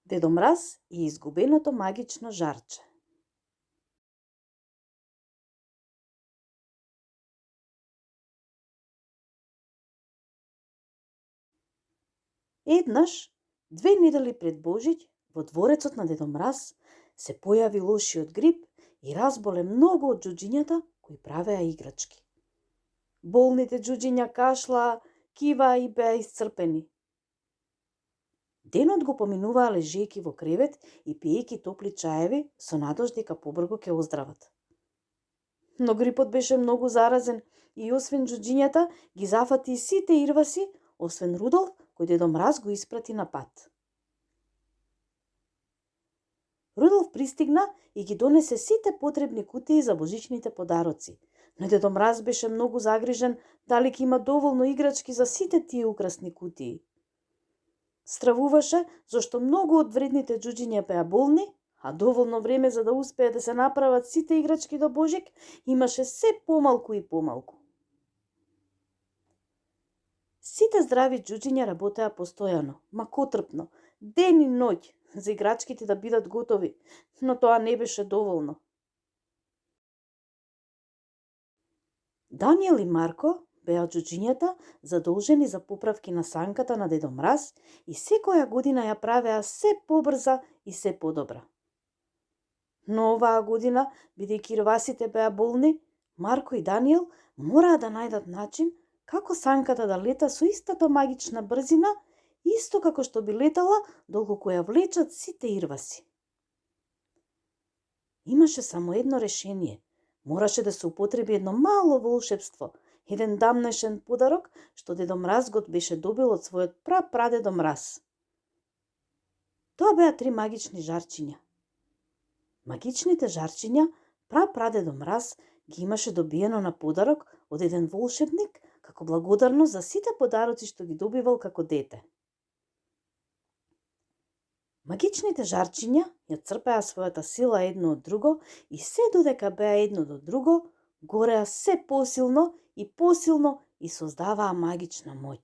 Дедо Мраз и изгубеното магично жарче. Еднаш, 2 недели пред Божиќ, во дворецот на Дедо Мраз се појави лошиот грип и разболе многу од џуџињата кои правеа играчки. Болните џуџиња кашлаа, киваа и беа исцрпени. Денот го поминуваа лежејќи во кревет и пиејќи топли чаеви со надеж дека побрзо ќе оздрават. Но грипот беше многу заразен и освен џуџињата ги зафати и сите ирваси, освен Рудолф, кој Дедо Мраз го испрати на пат. Рудолф пристигна и ги донесе сите потребни кутии за божичните подароци, но Дедо Мраз беше многу загрижен дали ќе има доволно играчки за сите тие украсни кутии. Стравуваше зашто многу од вредните џуџиња беа болни, а доволно време за да успее да се направат сите играчки до Божик имаше се помалку и помалку. Сите здрави џуџиња работеа постојано, макотрпно, ден и ноќ, за играчките да бидат готови, но тоа не беше доволно. Даниел и Марко беа џуџињата задолжени за поправки на санката на Дедо Мраз и секоја година ја правеа се побрза и се подобра. Но оваа година, бидејќи ирвасите беа болни, Марко и Даниел мораа да најдат начин како санката да лета со истата магична брзина, исто како што би летала доколку ја влечат сите ирваси. Имаше само едно решение. Мораше да се употреби едно мало волшебство, еден дамнешен подарок што Дедо Мраз го беше добил од својот прапрадедо Мраз. Тоа беа 3 магични жарчиња. Магичните жарчиња прапрадедо Мраз ги имаше добиено на подарок од еден волшебник како благодарност за сите подароци што ги добивал како дете. Магичните жарчиња ја црпеа својата сила едно од друго и се додека беа едно до друго, гореа се посилно и создаваа магична моќ.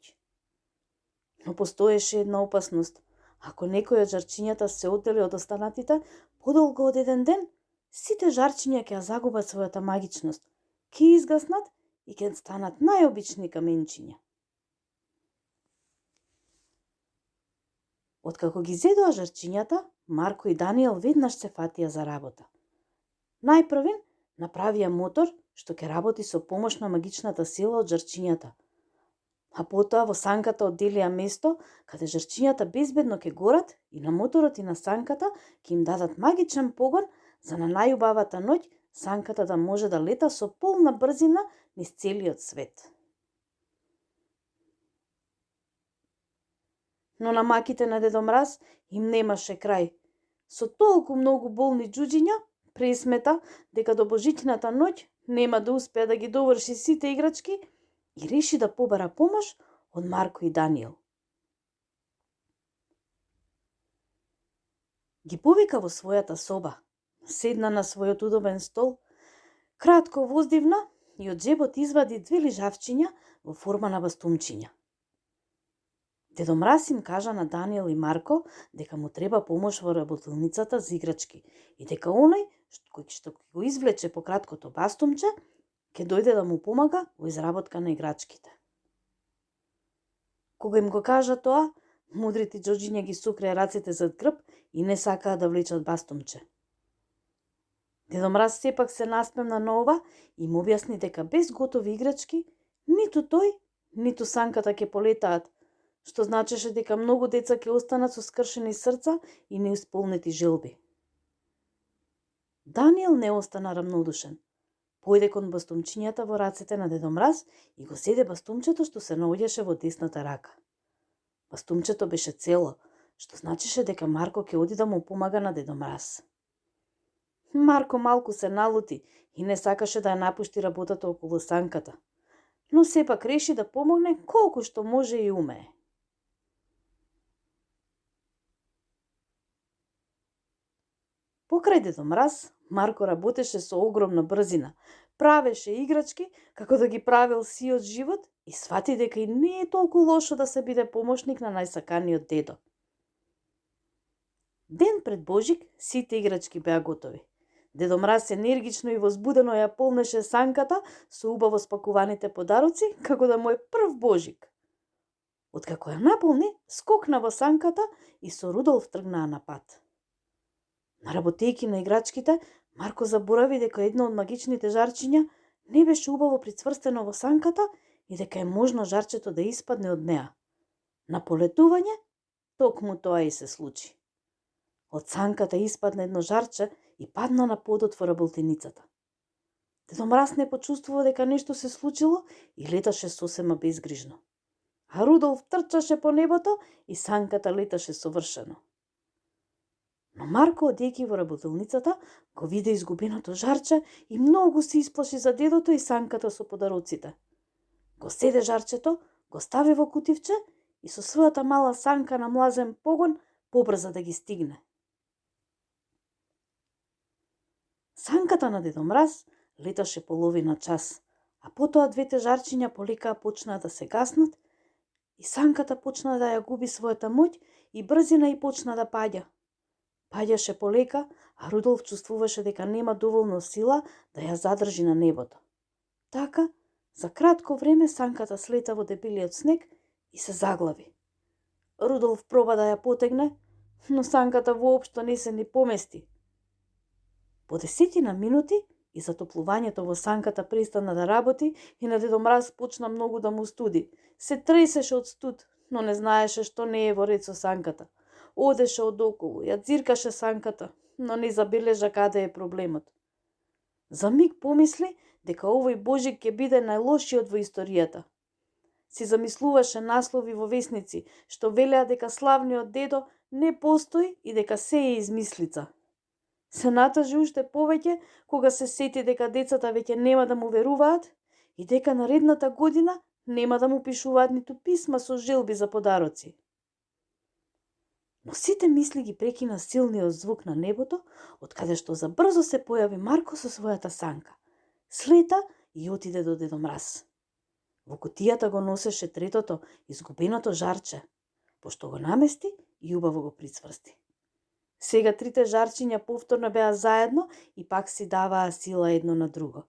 Но постоеше една опасност. Ако некој од жарчињата се оддели од останатите, подолго од еден ден, сите жарчиња ќе ја загубат својата магичност, ќе изгаснат и ќе станат најобични каменчиња. Откако ги зедоа жарчињата, Марко и Даниел веднаш се фатија за работа. Најпрвен направија мотор што ќе работи со помош на магичната сила од жарчињата, а потоа во санката одделија место каде жарчињата безбедно ќе горат и на моторот и на санката ќе им дадат магичен погон за на најубавата ноќ санката да може да лета со полна брзина низ целиот свет. Но на маките на Дедо Мраз им немаше крај. Со толку многу болни џуџиња, пресмета дека до божичната ноќ нема да успее да ги доврши сите играчки и реши да побара помош од Марко и Даниел. Ги повика во својата соба, седна на својот удобен стол, кратко воздивна и од џебот извади 2 лижавчиња во форма на бастумчиња. Дедо Мраз им кажа на Даниел и Марко дека му треба помош во работилницата за играчки и дека оној кој што го извлече по краткото бастумче ќе дојде да му помага во изработка на играчките. Кога им го кажа тоа, мудрите џуџиња ги сукреа рацете зад грб и не сакаа да влечат бастумче. Дедо Мраз сепак се насмевна на ова и му објасни дека без готови играчки ниту тој, ниту санката ќе полетаат, што значеше дека многу деца ќе останат со скршени срца и неисполнети желби. Даниел не остана рамнодушен. Појде кон бастумчињата во рацете на Дедо Мраз и го седе бастумчето што се наоѓаше во десната рака. Бастумчето беше цело, што значеше дека Марко ќе оди да му помага на Дедо Мраз. Марко малку се налути и не сакаше да ја напушти работата околу санката, но сепак реши да помогне колку што може и умее. Покрај Дедо Мраз, Марко работеше со огромна брзина, правеше играчки како да ги правил сиот живот и свати дека и не е толку лошо да се биде помошник на најсаканиот дедо. Ден пред Божик сите играчки беа готови. Дедо Мраз енергично и возбудено ја полнеше санката со убаво спакуваните подароци, како да му е прв Божик. Откако ја наполни, скокна во санката и со Рудолф тргнаа на пат. Наработејќи на играчките, Марко заборави дека едно од магичните жарчиња не беше убаво прицврстено во санката и дека е можно жарчето да испадне од неа. На полетување, токму тоа и се случи. Од санката испадна едно жарче и падна на подот во работеницата. Дедо Мраз не почувствува дека нешто се случило и леташе сосема безгрижно. А Рудолф трчаше по небото и санката леташе совршено. Но Марко, одејќи во работилницата, го виде изгубеното жарче и многу се исплаши за дедото и санката со подароците. Го седе жарчето, го стави во кутивче и со својата мала санка на млазен погон побрза да ги стигне. Санката на Дедо Мраз леташе половина час, а потоа двете жарчиња полека почнаа да се гаснат и санката почна да ја губи својата моќ и брзина и почна да паѓа. Паѓаше полека, а Рудолф чувствуваше дека нема доволно сила да ја задржи на небото. Така, за кратко време санката слета во дебелиот снег и се заглави. Рудолф проба да ја потегне, но санката воопшто не се ни помести. По 10 минути и затоплувањето во санката престана да работи и на Дедо Мраз почна многу да му студи. Се тресеше од студ, но не знаеше што не е во ред со санката. Одеше одоколу, ја дзиркаше санката, но не забележа каде е проблемот. За миг помисли дека овој Божик ќе биде најлошиот во историјата. Си замислуваше наслови во весници, што велеа дека славниот дедо не постои и дека се е измислица. Се натажи уште повеќе кога се сети дека децата веќе нема да му веруваат и дека наредната година нема да му пишуваат ниту писма со желби за подароци. Но сите мисли ги прекина силниот звук на небото, од каде што забрзо се појави Марко со својата санка. Слета и отиде до Дедо Мраз. Во кутијата го носеше третото, изгубеното жарче, пошто го намести и убаво го прицврсти. Сега трите жарчиња повторно беа заедно и пак си даваа сила едно на друго.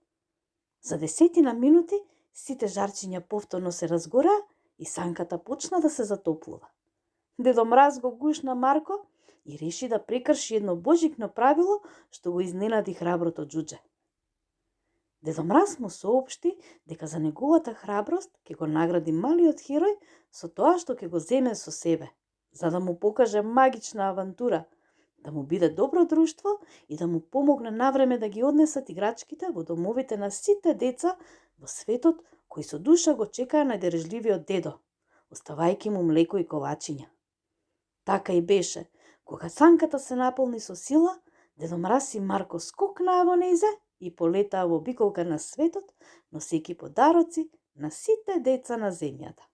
За 10 минути сите жарчиња повторно се разгореа и санката почна да се затоплува. Дедо Мраз го гушна Марко и реши да прекрши едно божикно правило што го изненади храброто џуџе. Дедо Мраз му соопшти дека за неговата храброст ќе го награди малиот херој со тоа што ќе го земе со себе, за да му покаже магична авантура, да му биде добро друштво и да му помогне навреме да ги однесат играчките во домовите на сите деца во светот кои со душа го чекаа најдарежливиот дедо, оставајќи му млеко и ковачиња. Така и беше. Кога санката се наполни со сила, Дедо Мраз и Марко скокнаа во нејзе и полетаа во обиколка на светот, носејќи подароци на сите деца на земјата.